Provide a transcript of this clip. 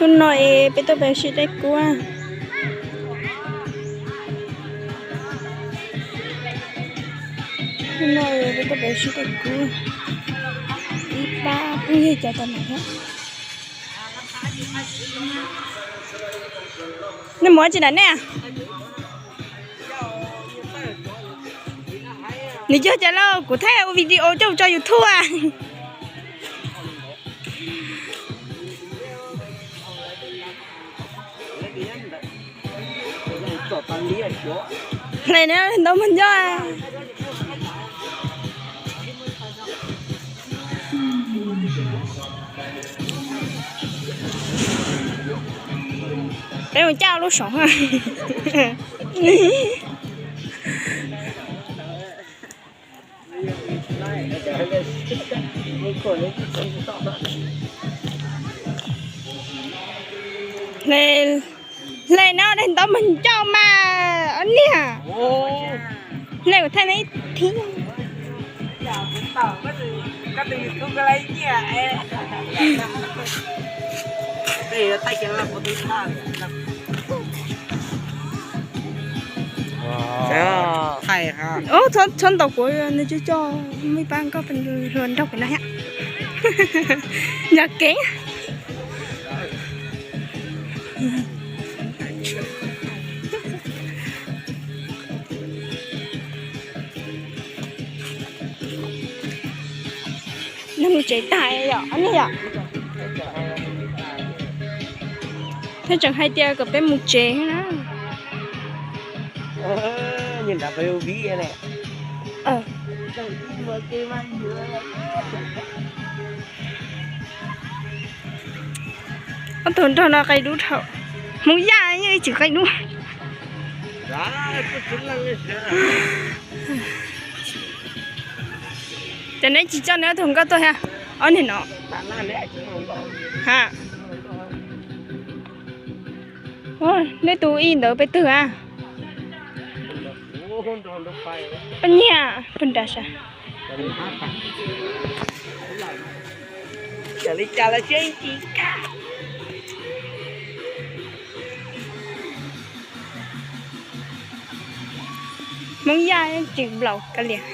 Hnub no es peb tuaj pem sib dej kub. Hnub no es peb tuaj pem sib dej kub. Ib pab phooj ywg cov tau mam thiab. Nej mus ua tsi na nej? Nws yog cas lauj, kuv thaij ua video coj tso YouTube a. Hle na, ntau mas nco. Peb mus coj lub saum. Hle, hle no dej ntau mas ncauj mas ob niag. Hle kuv thaij nej ib thib. Ub, txhob ntaus kuv, nws coj coj muaj ib pab nkauj hluas nraug pem no thiab. Nyob kev. Nws mus tsev tag yom, ob niag yom. Thiab tseem hais tias kom peb mus tsev na. Ob tug nraug no qia dub dhau. Hmoob Yaj yeej tsis qia dub. Ces neb tsis coj neb ob tug nkauj tuaj thiab? Ob niag no. Ha. Neb tus ib ntawd peb twg a? Pab nyiaj pab nra sa. Hmoob Yaj tsis nplaum kav liam.